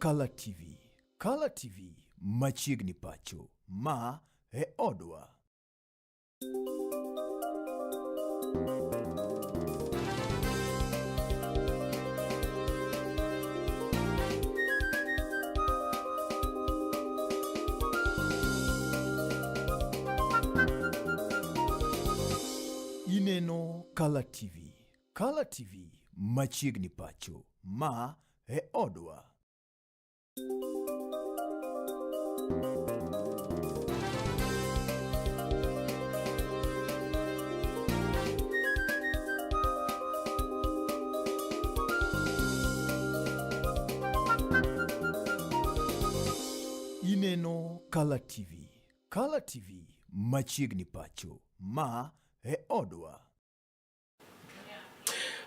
Kala TV. Kala TV machiegni pacho. Ma e odwa. Ineno Kala TV. Kala TV machiegni pacho. Ma e odwa. Ineno Kala TV. Kala TV machiegni pacho. Ma e odwa.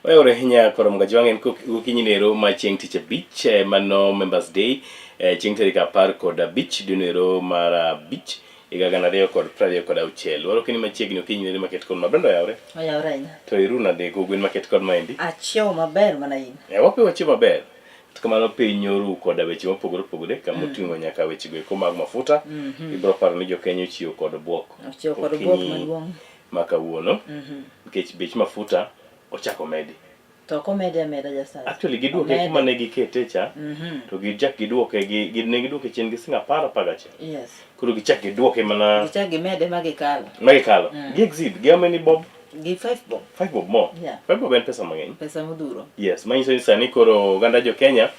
Oyawore ahinya koro Mgajwang' en gokinyi nero ma chieng' tich abich mano Members Day chieng' tarik 15 dwe nero mar 5 higa 2026. Warwaki ni machiegni okinyi nero maket kod ma Brenda oyawore. Oyawore ahinya. To iru nade kogwen maket kod maendi? Achiewo maber mana in. Wapi wachiewo maber. Kata kamano piny oru koda weche mopogore opogore kama oting'o nyaka weche go eko mag mafuta. Ibiro paro ni jokenya ochiewo kod bwok. Ochiewo kod bwok maduong'. Ma kawuono nikech bech mafuta ochako medi. To ok omede ameda Jasai. Actually giduoke kuma ne gikete cha to gichak giduoke gi ne giduoke chien gi siling 10 11. Yes. Koro gichak giduoke mana gichak gimede ma gikalo. Ma gikalo. Gi exceed gi how many bob? Gi 5 bob. 5 bob more. Yeah. 5 bob en pesa mang'eny. Pesa modhuro. Yes, manyiso ni sani koro oganda jo Kenya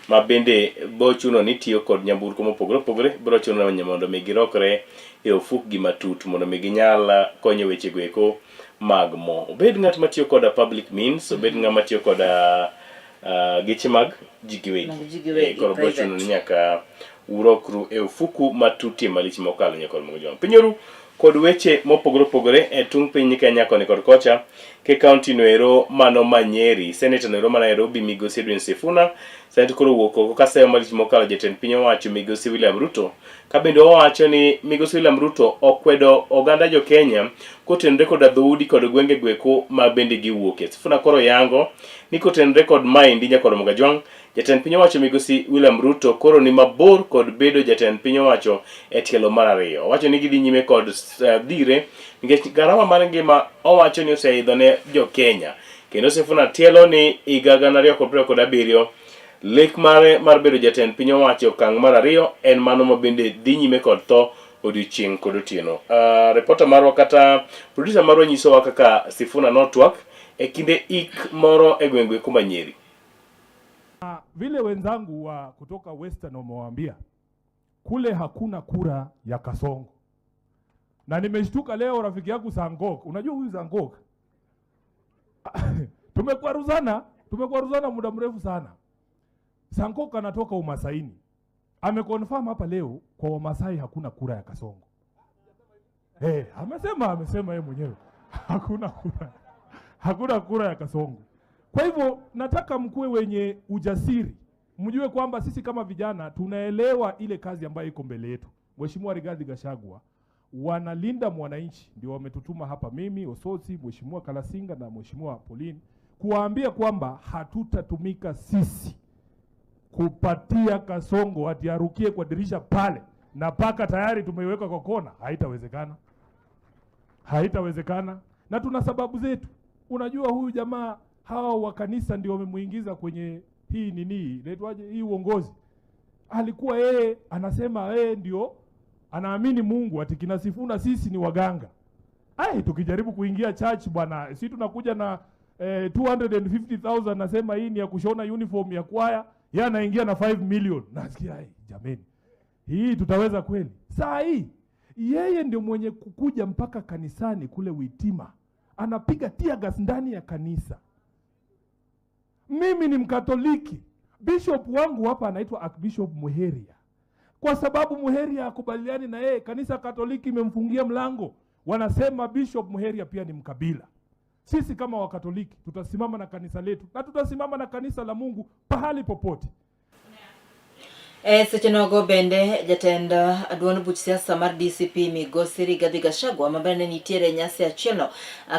ma bende bo chuno ni tiyo kod nyamburko mopogore opogore biro chuno ni mondo mi girokre e ofukgi matut mondo mi ginyal konyo weche go eko mag mo. Obed ng'at matiyo koda public means, obed ng'ama tiyo koda geche mag ji giwegi. Mag ji giwegi, Koro biro private. chuno ni nyaka urokru e ofuku matutie malich mokalo nyaka kod joma. Pinyoru kod weche mopogore opogore e tung' piny Kenya koni kod kocha ke kaunti noero mano ma Nyeri. Senator noero ma Nairobi migosi Edwin Sifuna sani to koro owuok oko kaseyo malich mokalo jatend piny owacho migosi William Ruto ka bende owacho ni migosi William Ruto okwedo oganda jo Kenya kotenore koda dhoudi kod gwenge gweko ma bende giwuoke. Sifuna koro yango ni kotenore kod maendi nyakoro Mugajwang' jatend piny owacho migosi William Ruto koro ni mabor kod bedo jatend piny owacho e tielo mar ariyo. Owacho ni gidhi nyime kod dhire nikech garama mar ngima owacho ni oseidho ne jo Kenya. Kendo Sifuna tielo ni higa 2027 lek mare mar bedo jatend piny owacho e okang' mar ariyo en mano ma bende dhi nyime kod tho odiochieng' kod otieno. Reporter marwa kata producer marwa nyisowa kaka Sifuna notwak e kinde ik moro e gweng' kuma Nyeri. Vile wenzangu wa kutoka Western wamewaambia kule hakuna kura ya Kasongo. Na nimeshtuka leo rafiki yangu Sangok. Unajua huyu Sangok? Tumekwaruzana muda mrefu sana. Sangok anatoka Umasaini. Ameconfirm hapa leo kwa Wamasai hakuna kura ya Kasongo. Amesema yeye mwenyewe. Hakuna kura. Hakuna kura ya Kasongo. Kwa hivyo nataka mkuwe wenye ujasiri. Mjue kwamba sisi kama vijana tunaelewa ile kazi ambayo iko mbele yetu. Mheshimiwa Rigathi Gachagua wanalinda mwananchi, ndio wametutuma hapa mimi, Osotsi, Mheshimiwa Kalasinga na Mheshimiwa Pauline kuwaambia kwamba hatutatumika sisi kupatia Kasongo ati arukie kwa dirisha pale na paka tayari tumeiweka kwa kona. Haitawezekana. Haitawezekana. Na tuna sababu zetu. Unajua huyu jamaa hawa wa kanisa ndio wamemuingiza kwenye hii nini, inaitwaje hii uongozi. Alikuwa yeye anasema yeye ndio anaamini Mungu, ati kina Sifuna sisi ni waganga. Ai, tukijaribu kuingia church bwana, si tunakuja na 250,000, nasema hii ni ya kushona uniform ya kwaya, yeye anaingia na 5 million. Nasikia ai, jameni, hii tutaweza kweli? Saa hii yeye ndio mwenye kukuja mpaka kanisani kule Witima, anapiga tear gas ndani ya kanisa. Mimi ni Mkatoliki. Bishop wangu hapa anaitwa Archbishop Muheria. Kwa sababu Muheria hakubaliani na yeye, kanisa Katoliki imemfungia mlango. Wanasema Bishop Muheria pia ni mkabila. Sisi kama Wakatoliki tutasimama na kanisa letu na tutasimama na kanisa la Mungu pahali popote. E seche nogo bende jatend duond buch siasa mar DCP Migosi Rigathi Gachagua ma bende nitiere e nyasi achielno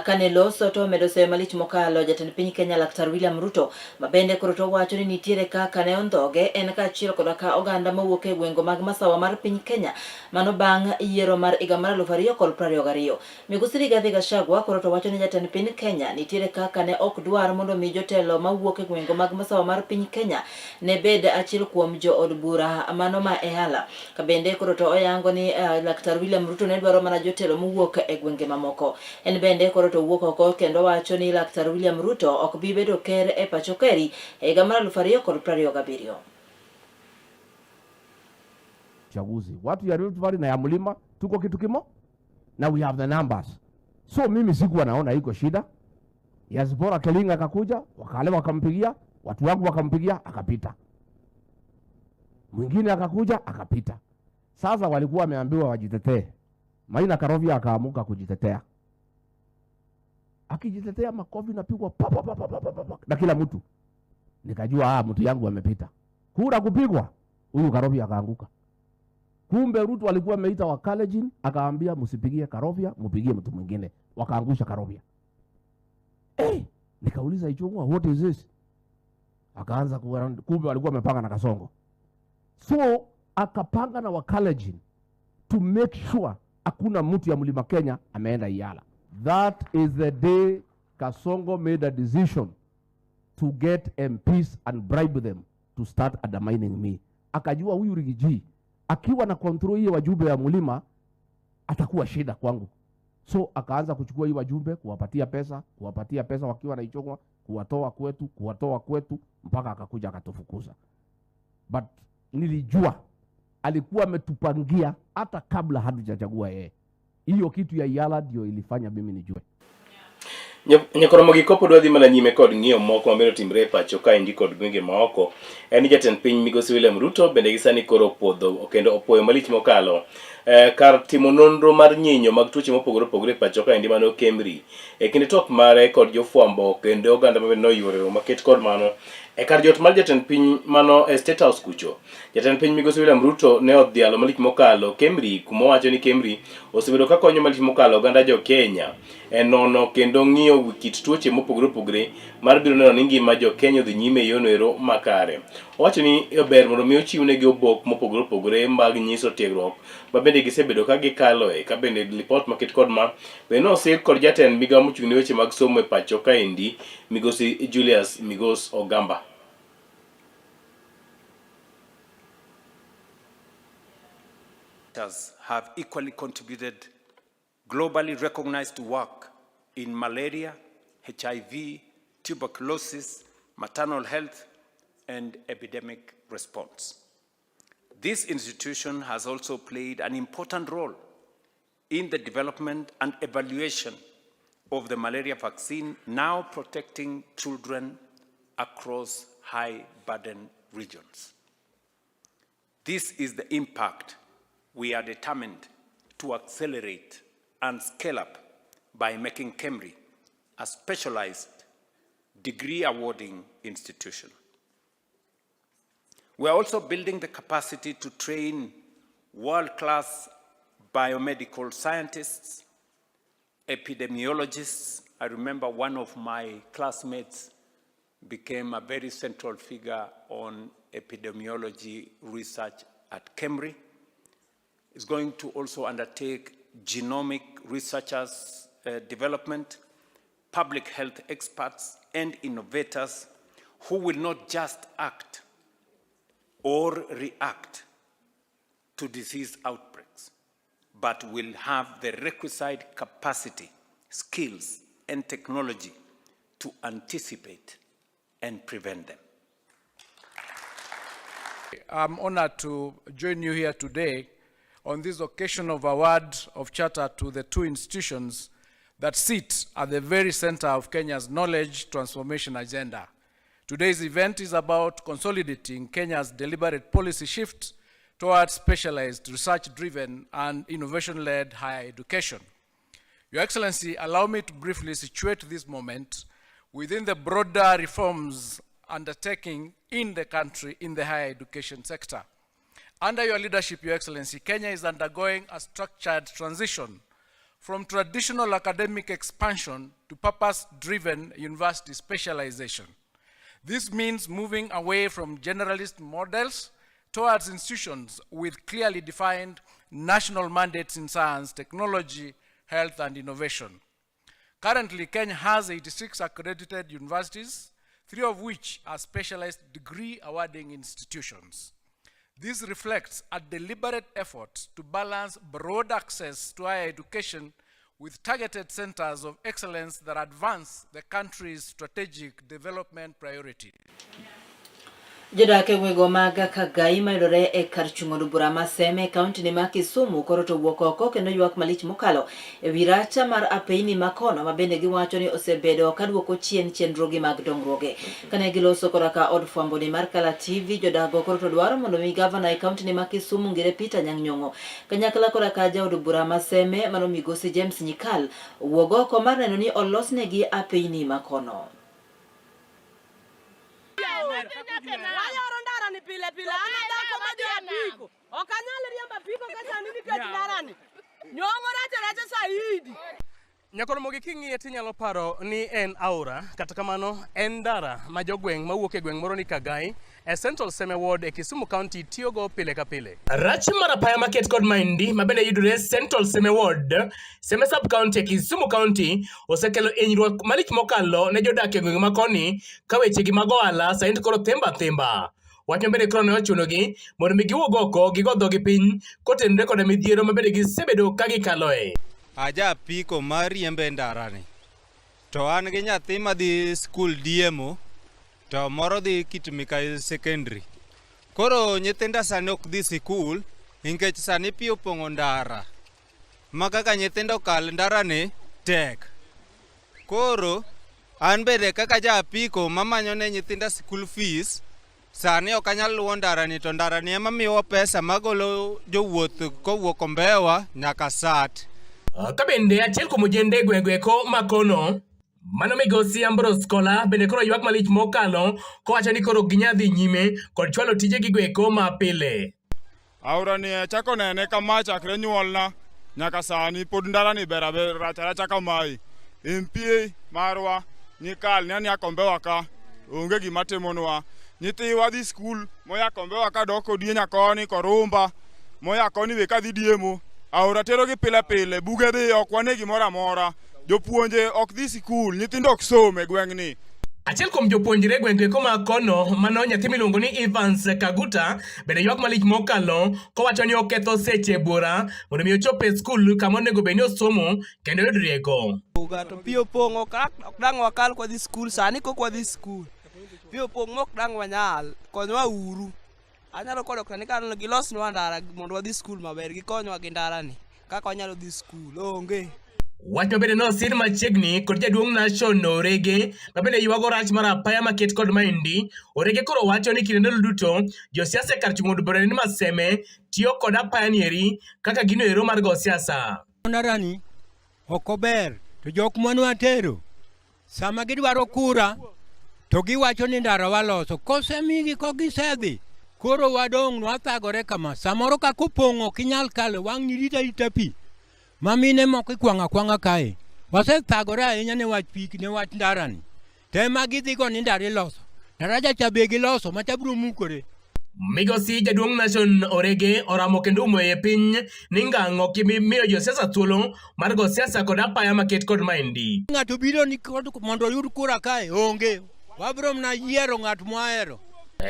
kane loso to omedo seyo malich mokalo jatend piny Kenya Laktar William Ruto ma bende koro to wacho ni nitiere kaka ne ondhoge en kaachiel koda ka oganda mawuok e gwenge mag masawa mar piny Kenya mano bang' yiero mar higa mar 2022. Migosi Rigathi Gachagua koro to wacho ni jatend piny Kenya nitiere kaka ne ok dwar mondo mi jotelo mawuok e gwenge mag masawa mar piny Kenya ne bed achiel kuom jood bura mano ma EALA. Ka bende koro to oyango ni Laktar William Ruto ne dwaro mana jotelo mowuok e gwenge mamoko. En bende koro to owuok oko kendo wacho ni Laktar William Ruto ok bi bedo ker e pacho kaeri e higa mar 2027. Chaguzi. Watu ya Rift Valley na ya mlima tuko kitu kimo na we have the numbers. So mimi sikuwa naona iko shida. Ya Zipporah Kelinga akakuja, wakale wakampigia, watu wangu wakampigia, akapita. Mwingine akakuja akapita. Sasa walikuwa wameambiwa wajitetee. Maina Karovia akaamuka kujitetea. Akijitetea makofi napigwa pa pa pa pa pa pa pa na kila mtu. Nikajua mtu yangu amepita. Kura kupigwa, huyu Karovia akaanguka. Kumbe Ruto alikuwa ameita wa Kalenjin akaambia msipigie Karovia, mpigie mtu mwingine. Wakaangusha Karovia. Nikauliza Ichung'wa, what is this? Akaanza kuwa, kumbe walikuwa wamepanga na Kasongo. So akapanga na Wakalenjin to make sure hakuna mtu ya Mlima Kenya ameenda EALA. That is the day Kasongo made a decision to get MPs and bribe them to start undermining me. Akajua huyu Riggy G akiwa na control hiyo wajumbe ya mlima atakuwa shida kwangu. So akaanza kuchukua hii wajumbe, kuwapatia pesa, kuwapatia pesa wakiwa na Ichung'wa, kuwatoa kwetu, kuwatoa kwetu mpaka akakuja akatufukuza. But nilijua alikuwa ametupangia hata kabla hatujachagua yeye. Hiyo kitu ya EALA ndio ilifanya mimi nijue. Nyakoromogi kopo dwa dhi mana nyime kod ng'iyo moko mabende otimre e pacho kaendi kod gwenge maoko. En ni jatend piny Migosi William Ruto bende gi sani koro opuodho kendo opuoyo malich mokalo kar timo nonro mar nyinyo mag tuoche mopogore opogore e pacho kaendi mano Kemri. E kinde twak mare kod jofwambo kendo oganda mabende noyuoro romo maket kod mano e kar jot mar jatend piny mano e State House kucho. Jatend piny Migosi William Ruto ne odhialo malich mokalo Kemri kuma owacho ni Kemri osebedo ka konyo malich mokalo oganda jo Kenya e nono kendo ng'iyo kit tuoche mopogore opogore mar biro neno ni ngima jo Kenya odhi nyime e yono ero makare. Owacho ni ber mondo mi ochiwnegi obok mopogore opogore mag nyiso tiegruok ma bende gisebedo ka gikaloe ka bende lipot maket kod ma bende nosir kod jatend migawo mochung' ne weche mag somo e pacho kaendi Migosi Julius Migos Ogamba. Have equally contributed globally recognized work in malaria, HIV, tuberculosis, maternal health, and epidemic response. This institution has also played an important role in the development and evaluation of the malaria vaccine, now protecting children across high-burden regions. This is the impact we are determined to accelerate and scale up by making KEMRI a specialized degree awarding institution. We are also building the capacity to train world-class biomedical scientists, epidemiologists. I remember one of my classmates became a very central figure on epidemiology research at KEMRI. Is going to also undertake genomic researchers development, public health experts, and innovators who will not just act or react to disease outbreaks, but will have the requisite capacity, skills, and technology to anticipate and prevent them. I'm honored to join you here today on this occasion of award of charter to the two institutions that sit at the very center of Kenya's knowledge transformation agenda. Today's event is about consolidating Kenya's deliberate policy shift towards specialized, research-driven, and innovation-led higher education. Your Excellency, allow me to briefly situate this moment within the broader reforms undertaking in the country in the higher education sector. Under your leadership, Your Excellency, Kenya is undergoing a structured transition from traditional academic expansion to purpose-driven university specialization. This means moving away from generalist models towards institutions with clearly defined national mandates in science, technology, health, and innovation. Currently, Kenya has 86 accredited universities, 3 of which are specialized degree awarding institutions. This reflects a deliberate effort to balance broad access to higher education with targeted centers of excellence that advance the country's strategic development priorities. Jodak e gwengego mag Kagai mayudore e kar chung' od bura ma Seme e kaunti ni ma Kisumu koro to wuok oko kendo ywak malich mokalo e wi racha mar apeyni ma kono ma bende giwacho ni osebedo ka duoko chien chenrogi mag dongruoge. Kane giloso koda ka od fwambo ni mar Kala TV, jodakgo koro to dwaro mondo mi gavana e kaunti ni ma Kisumu Ngire Peter Anyang' Nyong'o kanyakla koda ka jaod bura ma Seme mano migosi James Nyikal owuog oko mar neno ni olosnegi apeyni ma kono. Wayoro ndara ni pile pile, an dhako madhi apiko. Ok anyal riembo apiko ka sani nikech ndara ni. Nyong'o rach aracha saidi. Nyakoromogi king'iye tinyalo paro ni en aora, kata kamano en ndara ma jogweng' mawuok e gweng' moro ni Kagai e Central Seme Ward e Kisumu County tiyogo pile ka pile. Rach mar apaya maket kod maendi ma bende yudore Central Seme Ward, Seme Sub County e Kisumu County osekelo hinyruok malich mokalo ne jodak e gwenge ma koni ka wechegi mag ohala sani to koro thimba thimba. Wach ma bende koro ne ochunogi mondo mi giwuog oko gigo dhogi piny kotenore koda midhiero ma bende gisebedo ka gikaloe. Aja apiko ma riembo e ndarani to an gi nyathi madhi skul diemo to moro dhi Kitmika Secondary. Koro nyithinda sani ok dhi sikul nikech sani pi opong'o ndara ma kaka nyithindo kal ndarani tek. Koro an bende kaka ja apiko mamanyo ne nyithinda school fees sani ok anyal luwo ndarani to ndarani ema miyowa pesa magolo jowuoth kowuok Ombewa nyaka Sat. Ka bende achiel kuom ojende e gweng'go eko ma kono mano migosi Ambrose Kola bende koro ywak malich mokalo kowacho ni koro ok ginyal dhi nyime kod chwalo tijegi eko ma pile. Aora ni achako nene kama chakre nyuolna nyaka sani pod ndarani ber aber rach aracha kamae. MP marwa Nyikal ni ania Kombewa ka onge gima timonwa. Nyithiwa dhi skul moya Kombewa ka dok Odienya koni Korumba moya koni be kadhi Diemo. Aora terogi pile pile, buge dhi ok wane gimoro amora. Jopuonje ok dhi sikul, nyithindo ok som e gweng'ni. Achiel kuom jopuonjre gweng' eko ma kono mano nyathi miluongo ni Evans Kaguta bende ywak malich mokalo kowacho ni oketho seche buora mondo mi ochop e skul kama onego bed ni osomo kendo oyud rieko. Uga to pi opong' ok dang' wakal kwadhi skul sani kok wadhi skul. Pi opong' mok dang' wanyal. Konywa uru. Anyalo kodo kata ni ka gilosnwa ndara mondo wadhi skul maber, gikonywa gi ndarani kaka wanyalo dhi skul. Onge. Wach ma bende nosir machiegni kod jaduong' Nashon Orege ma bende ywago rach mar apaya maket kod maendi. Orege koro wacho ni kinde ndalo duto josiasa e kar chung' od bura ni Maseme tiyo kod apaya nieri kaka gino ero mar go siasa. Ndarani ok ober to jok mwanwatero Sama gidwaro kura to giwacho ni ndara waloso, kosemigi ko gisedhi koro wadong' wathagore kama. Samoro kaka opong' ok inyal kalo, wang'ni rito arita pi ma mine moko ikwang'o akwang'a kae. Wasethagore ahinya ne wach pi ne wach ndarani. To ema gidhigo ni ndara iloso. Daraja cha be giloso macha biro mukore. Migosi jaduong' Nation Orege oramo kendo umo e piny ni ngang' ok gibi miyo josiasa thuolo mar go siasa kod apaya maket kod maendi. Ng'ato biro ni mondo oyud kura kae onge. Wabiro mana yiero ng'at mwahero.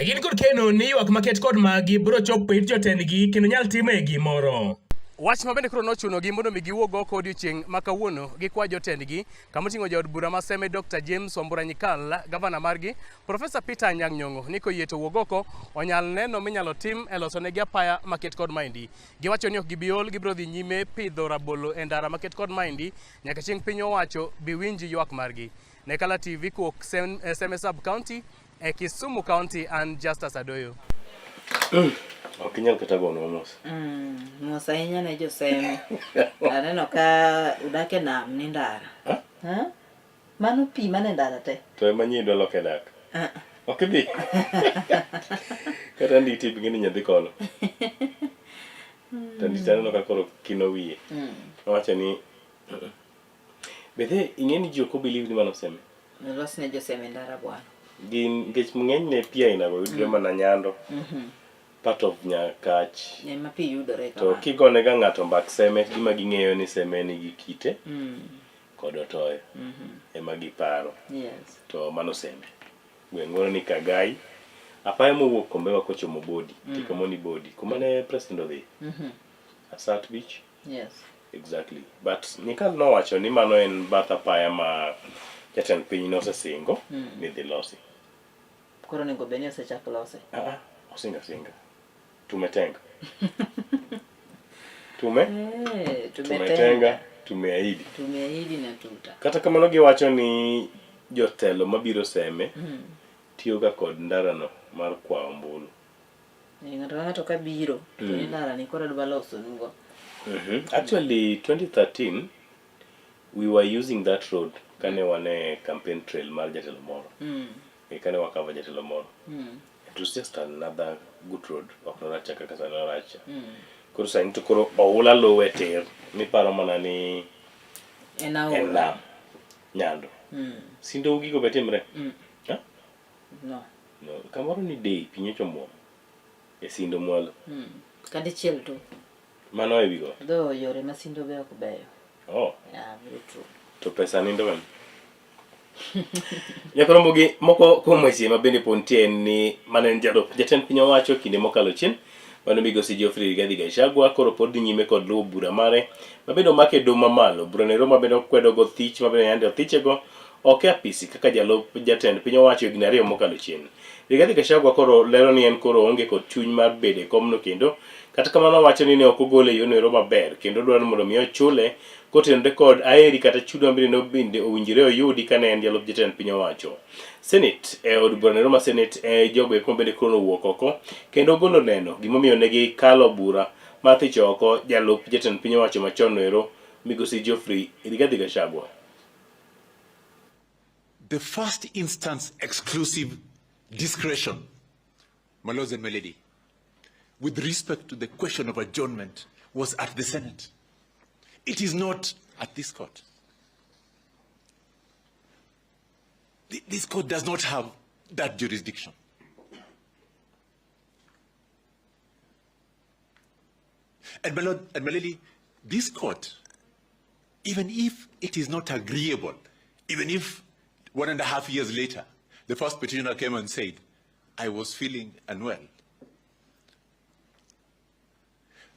Gin kod keno ni ywak maket kod magi biro chopo ir jotendgi kendo nyal timoe gimoro. Wach ma bende koro nochunogi mondo mi giwuog oko odiochieng' ma kawuono gikwa jotendgi kama oting'o jaod bura ma Seme Dr. James Wambura Nyikal, gavana margi Profesa Peter Anyang' Nyong'o ni koyie to wuog oko onyal neno minyalo tim e loso negi apaya maket kod maendi. Giwacho ni ok gibi ol, gibiro dhi nyime pidho rabolo e ndara maket kod maendi nyaka chieng' piny owacho bi winj ywak margi. Ne Kala TV kowuok Seme Sub County e Kisumu County an Justus Adoyo. Ok inyal kata gonwa mos. Mos ahinya ne joseme. Aneno ka udak e nam ni ndara. Huh? Mano pi mane ndara te. To ema nyi idwa loke dak. Ah. Ok idhi. Kata nditi bi ng'eni nyathi kono. To nditi aneno ka koro kino wiye. Owacho ni Bethe ing'e ni ji ok obelieve ni mano seme. Los ne joseme ndara bwana. Gin nikech ng'enyne pi ainago yudre mana Nyando. Part of Nyakach. Ema pi yudore To kigone ga ng'ato mbak seme gima ging'eyo ni seme nigi kite kod otoyo. Ema giparo. Yes. To mano seme. Gweng' moro ni Kagai. Apaya mowuok Kombewa kochomo Bodi. Tikomoni Bodi. Kuma ne president odhi. Asat Beach. Yes. Exactly. But Nyikal nowacho ni mano en bath apaya ma jatend piny nosesingo ni dhi losi. Koro onego bed ni osechak lose. Ah, ah, osingo asinga. Tumetenga. Tume? Eh, Tumetenga, tumeahidi. Tumeahidi na tuta. Kata kamano giwacho ni jotelo mabiro seme tiyoga kod ndarano mar kwayo ombulu. Eh, ng'ato ka ng'ato ka biro to ni ndara ni koro adwa loso nugo. Actually 2013 we were using that road kane wan e campaign trail mar jatelo moro. E, kane wakava jatelo moro. It was just another good road. Ok noracha kaka sani oracha. Koro sani to koro oula luwe tir. Miparo mana ni En aora. en nam. Nyando. Sindo gigo be timre? Ha? No. No, kamoro ni dei pi nyocha omuom. E sindo mwalo. Kadichiel to. Mano e wi got. Dho yore ma sindo be ok beyo. Oh. Yeah, very true. To pesa nindo gani? Nyakorombo gi moko kuom weche ma bende pod nitie en ni mane en jalup jatend piny owacho kinde mokalo chien mano migosi Geoffrey Rigathi Gachagua koro pod dhi nyime kod luwo bura mare ma bende omake e doho mamalo. Bura nero ma bende okwedo go thich ma bende yande othichego ok e apisi kaka jalup jatend piny owacho higni ariyo mokalo chien. Rigathi Gachagua koro lero ni en koro oonge kod chuny mar bedo e komno kendo kata kamano owacho ni ne ok ogole e yono ero maber kendo odwaro ni mondo mi ochule kotenore kod aheri kata chudo ma bende nobende owinjore oyudi kane en jalup jatend piny owacho. Senate e od bura nero ma Senate e jogo eko ma bende koro nowuok oko kendo golo neno gimomiyo ne gikalo bura mar thicho oko jalup jatend piny owacho machon no ero migosi Geoffrey Rigathi Gachagua. The first instance exclusive discretion, my lords and my lady, with respect to the question of adjournment was at the Senate. It is not at this court. This court does not have that jurisdiction. And my lord and my lady, this court, even if it is not agreeable, even if 1.5 years later, the first petitioner came and said, I was feeling unwell.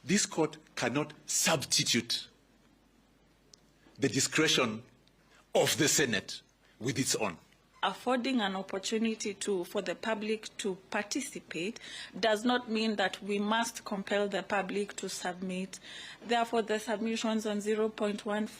This court cannot substitute the discretion of the Senate with its own. Affording an opportunity for the public to participate does not mean that we must compel the public to submit. Therefore, the submissions on 0.1, 0.04,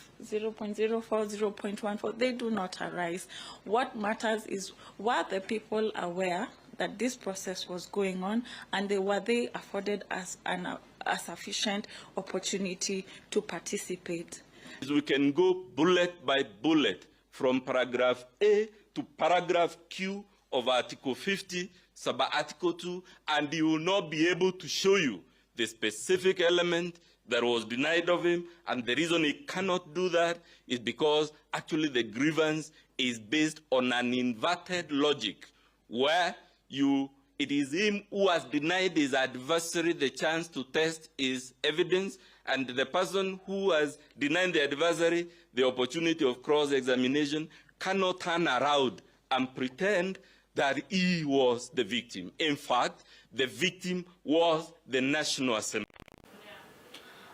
0.14, they do not arise. What matters is, were the people aware that this process was going on, and were they afforded as a sufficient opportunity to participate? We can go bullet by bullet from paragraph A to paragraph Q of Article 50, sub-article 2, and he will not be able to show you the specific element that was denied of him, and the reason he cannot do that is because actually the grievance is based on an inverted logic where it is him who has denied his adversary the chance to test his evidence, and the person who has denied the adversary the opportunity of cross-examination cannot turn around and pretend that he was the victim. In fact, the victim was the National Assembly.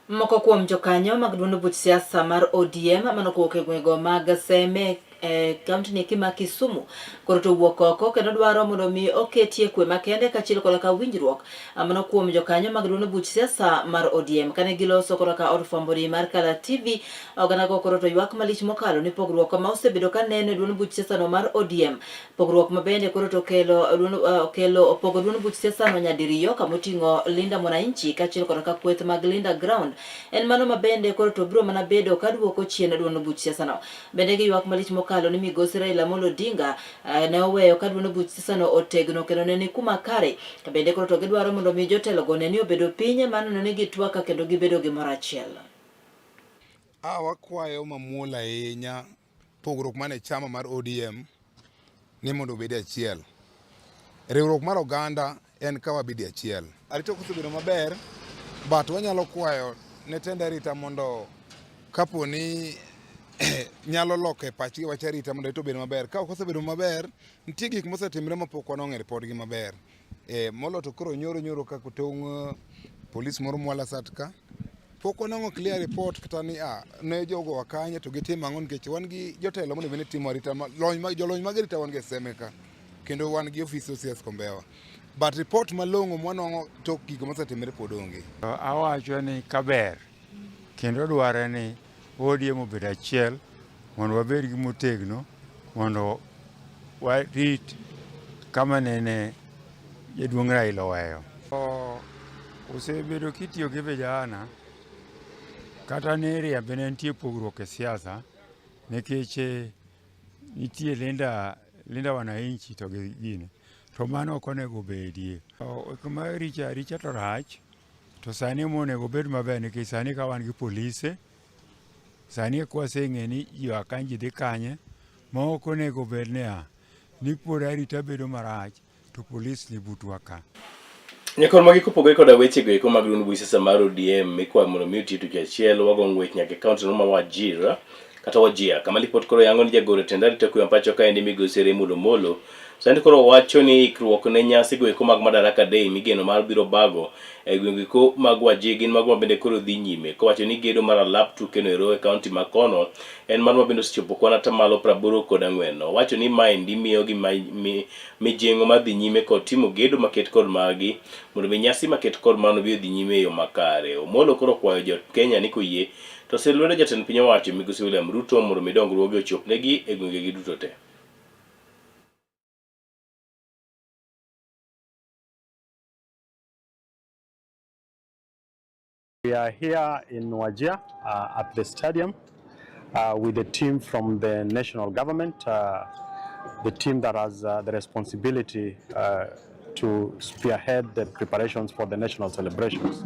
Moko kuom jokanyo mag duond buch siasa mar ODM mano kowuok e gwengego mag Seme e kaunti ni ma Kisumu koro to owuok oko kendo dwaro mondo mi oketie kwe makende kaachiel koda ka winjruok mano kuom jokanyo mag duond buch siasa mar ODM. Kane giloso koda ka od fwambo ni mar Kala TV, oganda go koro to ywak malich mokalo ni pogruok ma osebedo ka neno e duond buch siasa no mar ODM, pogruok ma bende koro to okelo opogo duond buch siasa no nyadiriyo kamoting'o Linda Mwananchi kaachiel koda ka kweth mag Linda Ground en mano ma bende koro to biro mana bedo ka duoko chien duond buch siasa no. Bende giywak malich mokalo mokalo ni migosi Raila Amolo Odinga eh, ne oweyo ka duond buch siasano otegno kendo ne ni kuma kare. To bende koro to gidwaro mondo mi jotelogo ne ni obedo piny mar neno ni gitwak kendo gibedo gimoro achiel. A wakwayo mamuol ahinya pogruok man e chama mar ODM ni mondo obed achiel. Riwruok mar oganda en ka wabedo achiel. Arita osebedo maber but wanyalo kwayo ne tend arita mondo kapo ni nyalo loko e pachgi wach arita mondo arita obed maber. Ka ok osebedo maber, nitie gik mosetimre mapok wanwang'o e ripodgi maber. E, molo to koro nyoro nyoro kaka otong' polis moro mwala sat ka pok wanwang'o clear report kata ni ah, ne jogo wa kanye to gitimo ang'o nikech wan gi jotelo monego bed ni timo arita lony mag jolony mag arita wan gi e Seme ka kendo wan gi ofis OCS Kombewa but report malong'o mwanwang'o tok gigo mosetimre pod onge. Awacho ni kaber kendo dware ni ODM obed achiel mondo wabed gi motegno mondo warit kama nene jaduong' Raila oweyo. Osebedo kitiyo gi vijana kata ni riembe ne nitie pogruok e siasa nikech eh, nitie Linda, Linda wananchi to gi gini to mano ok onego obedie. Kuma richa richa to rach to sani ema onego obed maber nikech sani ka wan gi polise sani eka waseng'e ni ji oa kanye ji dhi kanye ma ok onego obed niya ni pod arita bedo marach to polis ni butwa ka. Nyakon magi kopogore koda weche go eko mag duond buch siasa mar ODM mikwayo mondo mi oti tich achiel wago ng'wech nyaka e kaunti no ma Wajir kata Wajir kama lipot koro yango ni jagoro e tend arita kwe ma pacho kaendi migosi Raymond Omolo sani koro wacho ni ikruok ne nyasi go eko mag Madaraka Day migeno mar biro bago e gwenge eko mag Wajir gin mago ma bende koro dhi nyime kowacho ni gedo mar alap tuke no ero e kaunti ma kono en mano ma bende osechopo kwan atamalo praboro kod ang'wen. Owacho ni maendi miyogi mijing'o mar dhi nyime kod timo gedo maket kod margi mondo mi nyasi maket kod mano bi odhi nyime e yo makare. Omolo koro okwayo jo Kenya ni koyie to sir lwedo jatend piny owacho migosi William Ruto mondo mi dongruoge ochopnegi e gwengegi duto te. We are here in Wajir at the stadium with the team from the national government, the team that has the responsibility to spearhead the preparations for the national celebrations.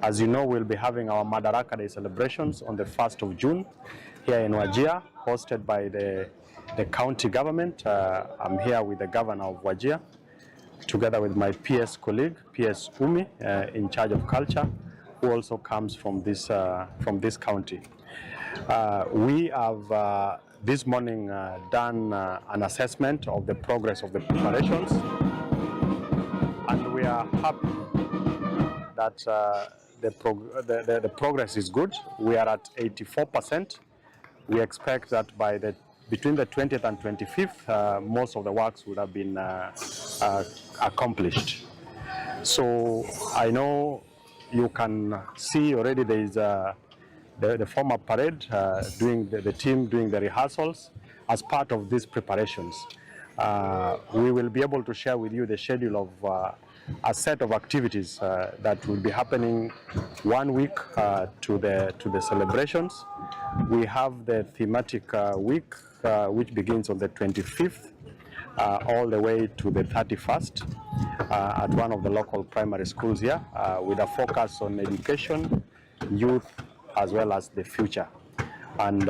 As you know, we'll be having our Madaraka Day celebrations on the 1st of June here in Wajir, hosted by the county government. I'm here with the governor of Wajir, together with my PS colleague, PS Umi, in charge of culture, who also comes from this county. We have this morning done an assessment of the progress of the preparations, and we are happy that the progress is good. We are at 84%. We expect that by between the 20th and 25th, most of the works would have been accomplished. So I know you can see already there is the former parade doing the team doing the rehearsals as part of these preparations. We will be able to share with you the schedule of a set of activities that will be happening 1 week to the celebrations. We have the thematic week which begins on the 25th all the way to the 31st at one of the local primary schools here, with a focus on education, youth, as well as the future. And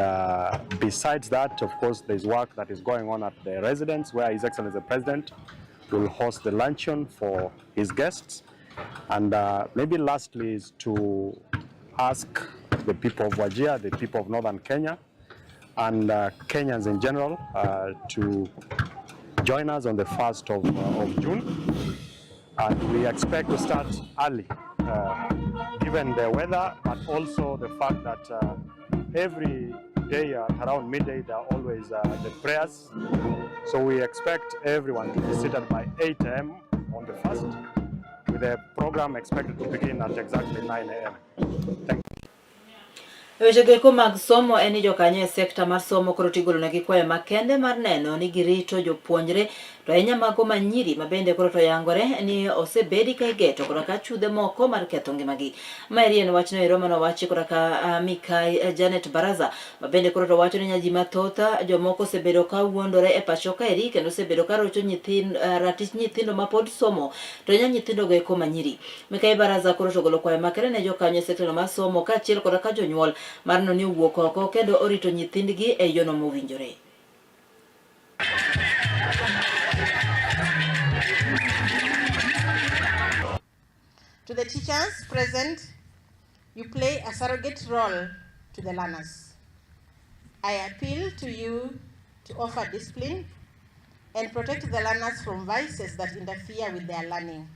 besides that, of course, there's work that is going on at the residence where His Excellency the President will host the luncheon for his guests. And maybe lastly is to ask the people of Wajir, the people of Northern Kenya, and Kenyans in general to join us on the 1st of June. And we expect to start early, given the weather, but also the fact that every day at around midday there are always the prayers. So we expect everyone to be seated by 8 a.m. on the 1st, with the program expected to begin at exactly 9 a.m. Thank you. E weche goeko mag somo en ni jokanyo e sekta mar somo koro tigolonegi kwayo makende mar neno ni girito jopuonjre to ahinya mago ma nyiri ma bende koro to yangore ni osebedi ka igeto koda ka chudhe moko mar ketho ngimagi. Maeri en wachno ero mane owachi koda ka ah, Mikai eh, Janet Baraza ma bende koro to wacho ni nyaji mathoth ah, jomoko osebedo ka wuondore e pacho kaeri kendo osebedo ka rocho nyithind, ah, ratich nyithindo ma pod somo to ahinya nyithindo go eko ma nyiri. Mikai Baraza koro to ogolo kwayo makende ne jokanyo e sektano mar somo kaachiel koda ka jonyuol mar neno ni owuok oko kendo orito nyithindgi e yono mowinjore. To the teachers present, you play a surrogate role to the learners. I appeal to you to offer discipline and protect the learners from vices that interfere with their learning.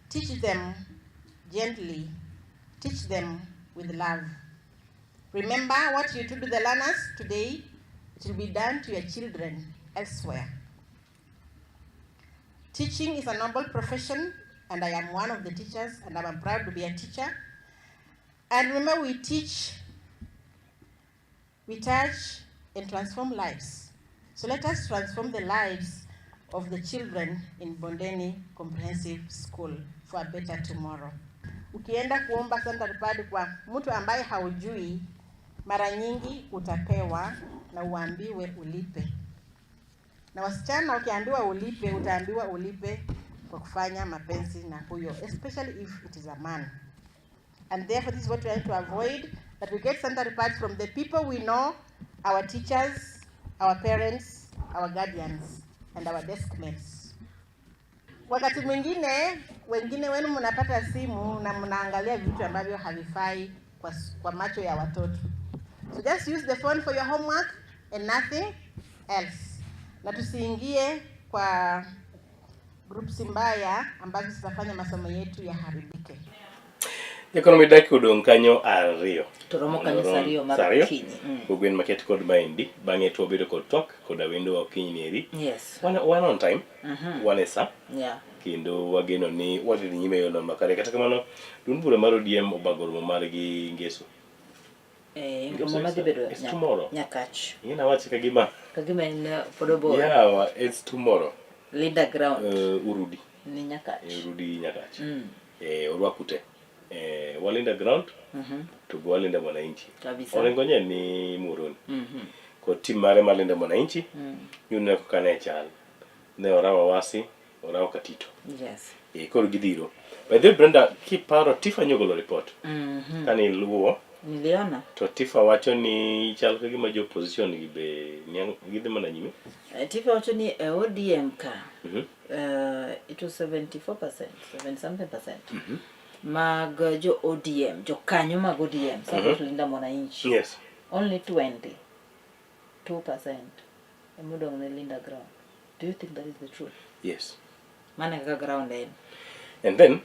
Teach them gently, teach them with love. Remember what you do to the learners today, it will be done to your children elsewhere. Teaching is a noble profession, and I am one of the teachers, and I'm proud to be a teacher. And remember, we teach, we touch, and transform lives. So let us transform the lives of the children in Bondeni Comprehensive School for a better tomorrow. Ukienda kuomba sanitary pad kwa mtu ambaye haujui, mara nyingi utapewa na uambiwe ulipe. Na wasichana ukiambiwa ulipe, utaambiwa ulipe kwa kufanya mapenzi na huyo, especially if it is a man. And therefore this is what we are trying to avoid, that we get sanitary pads from the people we know, our teachers, our parents, our guardians, and our deskmates. Wakati mwingine wengine wenu mnapata simu na mnaangalia vitu ambavyo havifai kwa, kwa macho ya watoto. So just use the phone for your homework and nothing else. Na tusiingie kwa groups mbaya ambazo zitafanya masomo yetu yaharibike. Jakono midaki odong' kanyo ariyo. To romo kanyo Mondo saa orom ariyo mar saa ariyo. okinyi. Kogwen maket kod maendi. Bang'e to wabedo kod twak koda wendo wa okinyi ni eri. Yes. Wan, wan on time. Wan e sa. Yeah. Kendo wageno ni wadhi dhi nyime e yono makare. Kata kamano, duond bura mar ODM obago romo margi ngeso. Eh, Ngeso romo is- madhi bedo it's nya- tomorrow. Nyakach. Ing'e nawache ka gima. Kagima en eh, pod obor. Yawa, it's tomorrow. Linda ground. Urudi. Ni Nyakach. Urudi Nyakach. Mm. Orwaku te. Walinda ground to be walinda mwananchi. Kabisa. Orengo nye ni Muhoroni. Kod tim mare mar Linda Mwananchi uneno kaka ne chal. Ne orawo Awasi, orawo Katito. Yes. E, koro gidhiro. By the way, Brenda, kiparo Tifa nyogolo report. Kane iluwo Niliona. to Tifa wacho ni chal ka gima jo opposition gi be niang' gidhi mana nyime. Eh, Tifa wacho ni e ODM ka it was 74%, 7 something percent. Mag jo ODM, jokanyo mag ODM, support Linda Mwananchi. Yes. Only 22% emodong' ne Linda Ground. Do you think that is the truth? Yes. Mano e kaka ground en. And then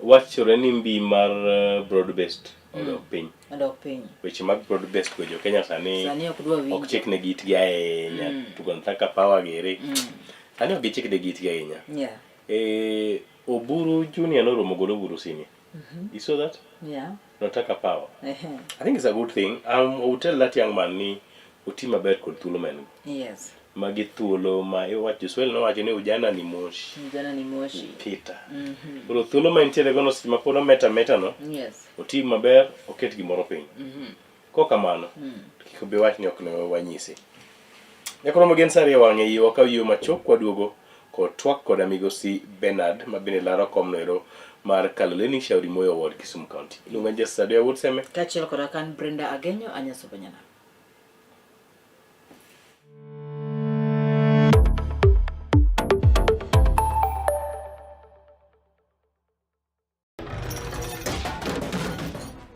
wachore ni mbi mar broad based odok piny. Odok piny. Weche mag broad based go jo Kenya sani Sani ok dwa winjo. ok chiknegi itgi ahinya. Tugo Ntaka Power giri. Sani ok gichiknegi itgi ahinya. Yeah. Eh, Oburu Junior noromo kod Oburu Senior. You saw that? Yeah. Nataka power. Ehe. I think it's a good thing. I would tell that young man ni oti maber kod thuolo ma en go. Yes. Magi thuolo ma iwacho Joswahili nowacho ni ujana ni moshi. Ujana ni moshi. Pita. Koro thuolo ma entiere gono seche ma pod ometa meta no, Yes. oti maber, oket gimoro piny. Kok kamano, kik obi wach ni ok ne wanyise. Nyakoro gen saa ariyo wang'e yie wakaw yie machuok kwaduogo kod twak koda migosi Bernard ma bende laro komno ero mar Kaloleni Shauri Moyo Ward Kisumu County. Iluonga ni Justice Adoya Wuod Seme. Kaachiel koda kan Brenda Agenyo Anyaso Banyana.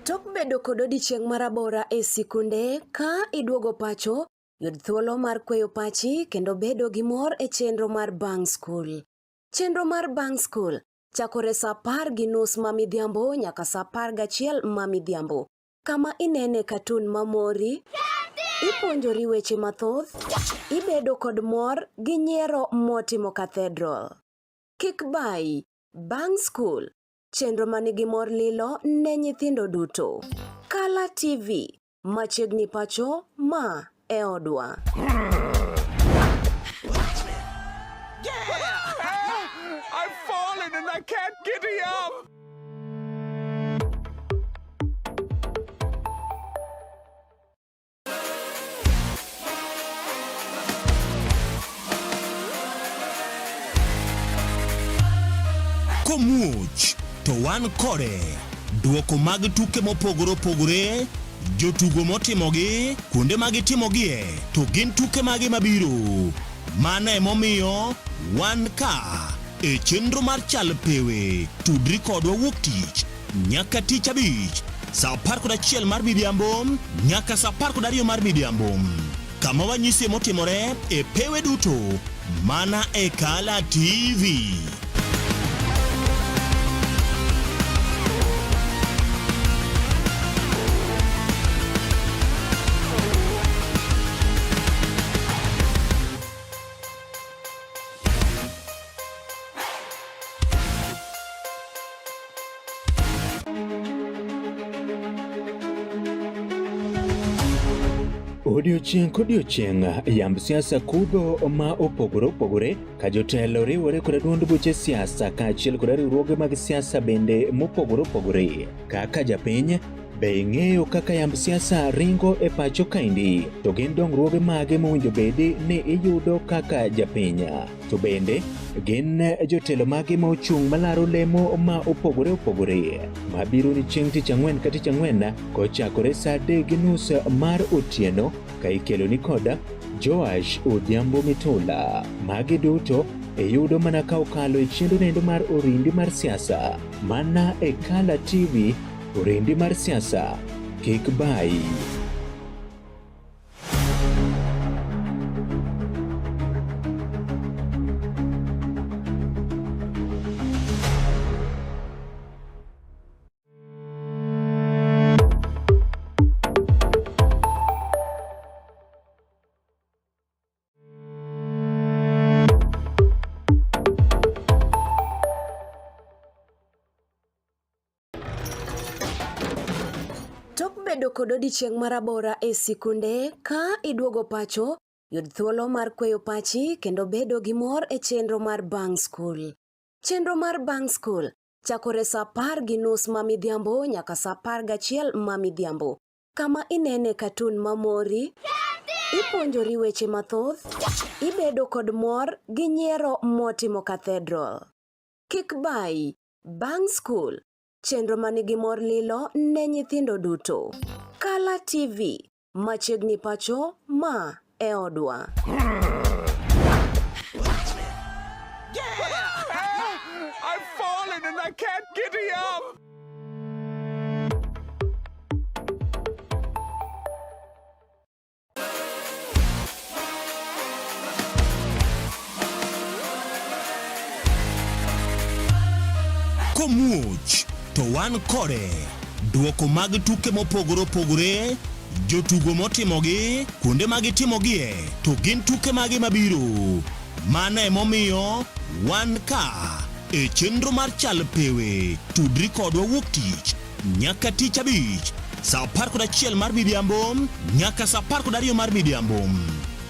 Tok bedo kod odiechieng' marabora e sikunde, ka iduogo pacho, yud thuolo mar kweyo pachi kendo bedo gi mor e chenro mar bang' skul. Chenro mar bang' skul chakore sa 10:30 ma midhiambo nyaka sa 11 ma midhiambo, kama inene katun mamori, ipuonjori weche mathoth, ibedo kod mor gi nyiero motimo cathedral. Kik bayi, bang' skul. Chenro ma nigi mor lilo ne nyithindo duto. Kala TV, machiegni pacho, ma e odwa. I've fallen and I can't get up. Komuoch to wan kode. Duoko mag tuke mopogore opogore, jotugo motimogi, kuonde ma gitimogie, to gin tuke mage mabiro. Mano emomiyo wan ka e chenro mar Chal Pewe. Tudri kodwa wuok tich nyaka tich abich saa 11 mar midhiambo nyaka saa 12 mar midhiambo kama wanyisie motimore e pewe duto mana e Kala TV. Odiochieng' kodiochieng' yamb siasa kudho ma opogore opogore ka jotelo riwore koda duond buche siasa kaachiel koda riwruoge mag siasa bende mopogore opogore. Kaka japiny, be ing'eyo kaka yamb siasa ringo e pacho kaendi? To gin dongruoge mage mowinjo bedi ni iyudo kaka japiny? To bende gin jotelo mage ma ochung' malaro lemo ma opogore opogore mabiro ni chieng' tich ang'wen ka tich ang'wen kochakore saa 3:30 mar otieno ka ikelo ni koda Joash Odhiambo Mitula. Magi duto iyudo mana ka okalo e chenro nendo mar Orindi mar siasa mana e Kala TV. Orindi mar siasa kik bayi. Tok bedo kod odiechieng' marabora e sikunde, ka iduogo pacho, yud thuolo mar kweyo pachi kendo bedo gi mor e chenro mar Bang' Skul. Chenro mar Bang' Skul chakore saa 10:30 ma midhiambo nyaka saa 11 ma midhiambo, kama inene katun mamori, ipuonjori weche mathoth, ibedo kod mor gi nyiero motimo cathedral. Kik bayi, Bang' Skul, chenro ma nigi mor lilo ne nyithindo duto. Kala TV, machiegni pacho, ma e odwa. I've fallen and I can't get up. Komuoch to wan kode. Duoko mag tuke mopogore opogore, jotugo motimogi, kuonde ma gitimogie, to gin tuke mage mabiro. Mano emomiyo wan ka e chenro mar Chal Pewe. Tudri kodwa wuok tich nyaka tich abich saa 11 mar midhiambo nyaka saa 12 mar midhiambo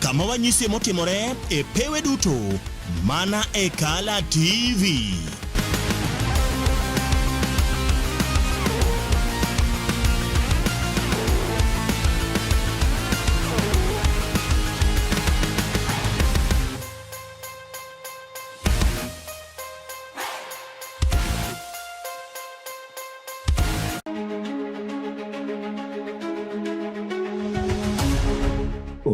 kama wanyisie motimore e pewe duto mana e Kala TV.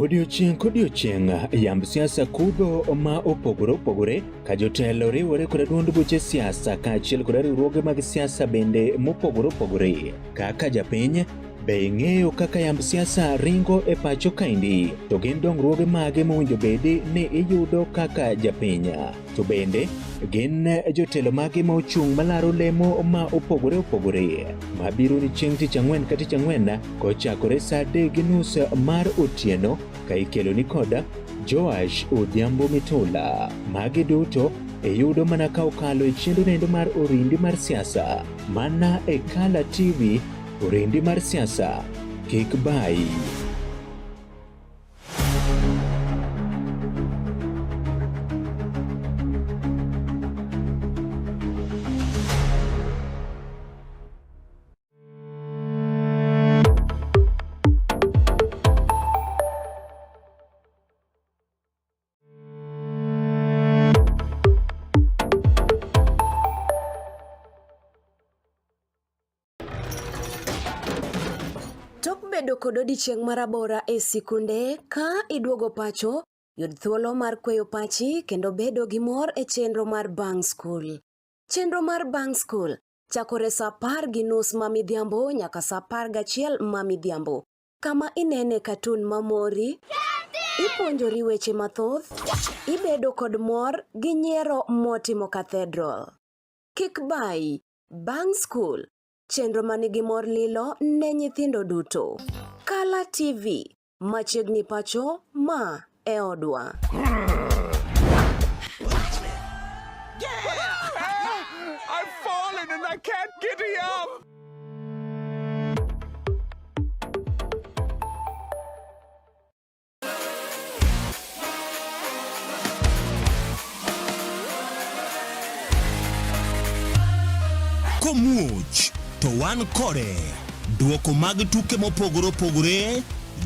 Odiochieng' kodiochieng' yamb siasa kudho ma opogore opogore ka jotelo riwore koda duond buche siasa kaachiel koda riwruoge mag siasa bende mopogore opogore. Kaka japiny, be ing'eyo kaka yamb siasa ringo e pacho kaendi? To gin dongruoge mage mowinjo bedi ni iyudo kaka japiny? To bende gin jotelo mage ma ochung' malaro lemo ma opogore opogore mabiro ni chieng' tich ang'wen ka tich ang'wen kochakore saa 3:30 mar otieno ka ikelo ni koda Joash Odhiambo Mitula. Magi duto Iyudo mana ka okalo e chenro nendo mar Orindi mar siasa mana e Kala TV, Orindi mar siasa kik bayi. Tok bedo kod odiechieng' marabora e sikunde, ka iduogo pacho, yud thuolo mar kweyo pachi kendo bedo gi mor e chenro mar bang' skul. Chenro mar bang' skul chakore sa apar gi nus ma midhiambo nyaka sa apar gachiel ma midhiambo, kama inene katun mamori, ipuonjori weche mathoth, ibedo kod mor gi nyiero motimo cathedral. Kik bayi, bang' skul, chenro ma nigi mor lilo ne nyithindo duto. Kala TV, machiegni pacho, ma e odwa. I've fallen and I can't giddy up. Komuoch to wan kode. Duoko mag tuke mopogore opogore,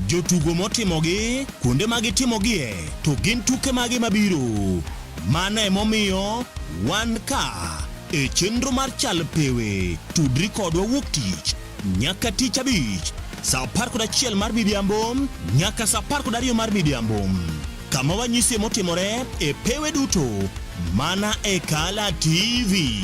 jotugo motimogi, kuonde ma gitimogie, to gin tuke mage mabiro. Mano emomiyo wan ka e chenro mar Chal Pewe. Tudri kodwa wuok tich nyaka tich abich saa 11 mar midhiambo nyaka saa 12 mar midhiambo kama wanyisie motimore e pewe duto mana e Kala TV.